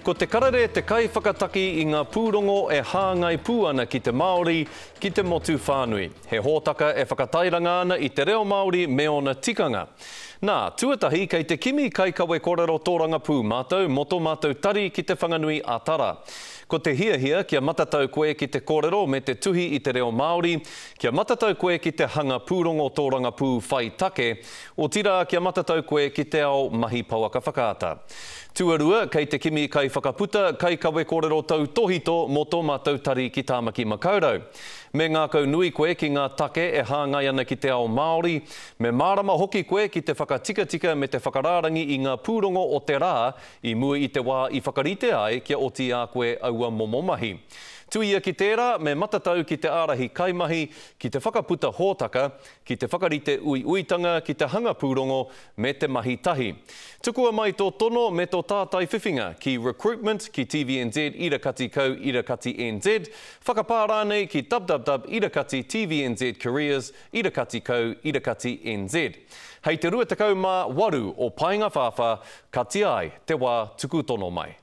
Ko Te Karere te kaiwhakataki i ngā pūrongo e hāngai pū ana ki te Māori, ki te motu whānui. He hōtaka e whakatairanga ana i te reo Māori me ōna tikanga. Nā, tuatahi kei te kimi kaikawe kōrero tōrangapū mātou mō tō mātou tari ki Te Whanganui a Tara. Ko te hiahia kia matatau koe ki te kōrero me te tuhi i te reo Māori, kia matatau koe ki te hanga pūrongo tōrangapū whai take, otirā kia matatau koe ki te ao mahi pouaka whakaata. Tuarua, kei te kimi kaiwhakaputa, kaikawe kōrero tautōhito mō tō mātou tari ki Tāmaki Makaurau. Me ngākau nui koe ki ngā take e hāngai ana ki te ao Māori, me mārama hoki koe ki te whakatikatika me te whakarārangi i ngā pūrongo o te rā i mua i te wā i whakaritea ai kia oti i a koe aua momo mahi. Tuia ki tērā, me matatau ki te ārahi kaimahi, ki te whakaputa hōtaka, ki te whakarite uiuitanga, ki te hanga pūrongo, me te mahi tahi. Tukua mai tō tono me tō tātai whiwhinga ki recruitment ki tvnz ira kati co ira kati nz, whakapā rānei ki www ira kati tvnz careers ira kati co ira kati nz. Hei te 28 o Paengawhāwhā katia ai te wā tuku tono mai.